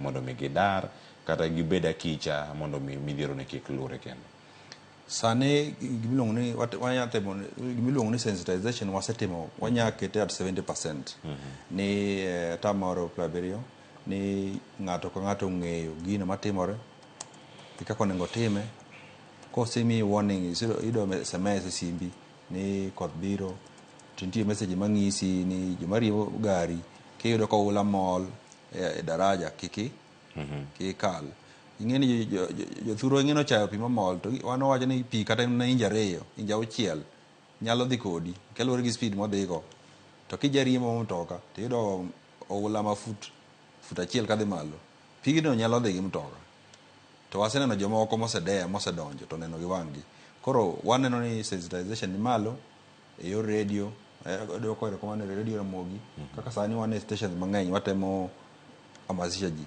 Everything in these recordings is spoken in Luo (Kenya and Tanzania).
mondo mi gidar kata gibed akicha mondo mi midhiero ni kik lure kendo. Sani gimiluongo ni wanya timo gimiluongo ni sensitization wasetimo, wanya kete at 70% ni atamaro 70 ni ng'ato ka ng'ato ong'eyo gino matimore gi kaka onego time. Kosemiyi warning, iyudo SMS e simbi ni koth biro, to nitie message mang'isi ni joma riembo gari kiyudo ka oula mol e daraja kik kik ikal. Ing'e ni jothurwa ing'e ni ochayo pi mamol, to wan wawacho ni pi kata mana inji 2, inji 6 nyalo dhi kodi kaluwore gi speed modhigo. To kijariembo mtoka to iyudo oula ma fut 1 kadhi malo, pigno nyalo dhi gi mtoka. To waseneno jomoko mosedeya mosedonjo to neno gi wang'gi. Koro waneno ni sensitization ni malo e yor radio. Adwoko erokamano ne Radio Ramogi kaka sani wan e stations mang'eny watemo hamasisha ji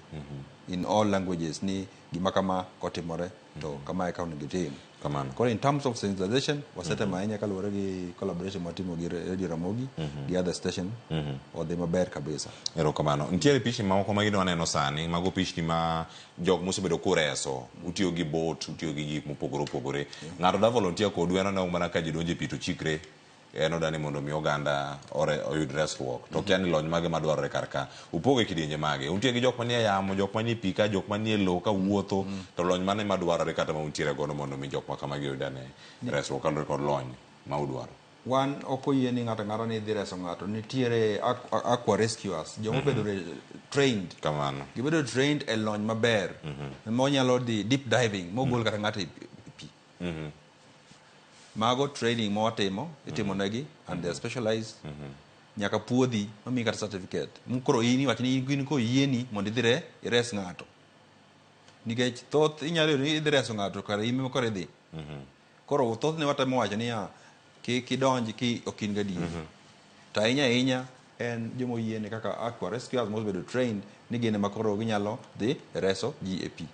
in all languages ni gima kama kotimore to kamae kaka onego itim. Kamano. Koro in terms of sensitization wasetemo ahinya kaluwore gi collaboration mwatimo gi Radio Ramogi gi other station, odhi maber kabisa. Erokamano. Nitiere pichni mamoko ma gidwa neno sani, mago pichni ma jok mosebedo kureso, utiyo gi boat, utiyo gi gik mopogore opogore. Ng'ato da volunteer kodu en oneno mana ka ji donjo e pi to chikre. En odani mondo mi oganda oyud resruok. To kia ni lony mage madwarore kar ka. Upoge kidienje mage. Untie gi jok manie yamo, jok manie pi ka, jok manie lowo ka wuotho, to lony mane madwarore kata ma untiere godo mondo mi jok ma kamagi oyud ane resruok kaluwore kod lony ma udwaro. Wan ok oyie ni ng'ato ang'ata ni dhi reso ng'ato. Nitiere aqua rescuers, joma obedo trained. Kamano. Gibedo trained e lony maber monyalo dhi deep diving mogol kata ng'ato e pi. Mago training ma watimo, itimo negi and they are specialized. Nyaka puodhi mamiyi kata certificate. Koro in iwacho ni in koyieni mondo idhi ires ng'ato. Nikech thoth inyalo yudo ni idhi reso ng'ato kare in ema koro idhi. Koro thothne watemo wacho niya, kik idonj ki ok in gadieri. To ahinya ahinya en joma oyiene kaka aqua rescuers mosebedo trained ni gin ema koro ginyalo dhi reso ji e pi.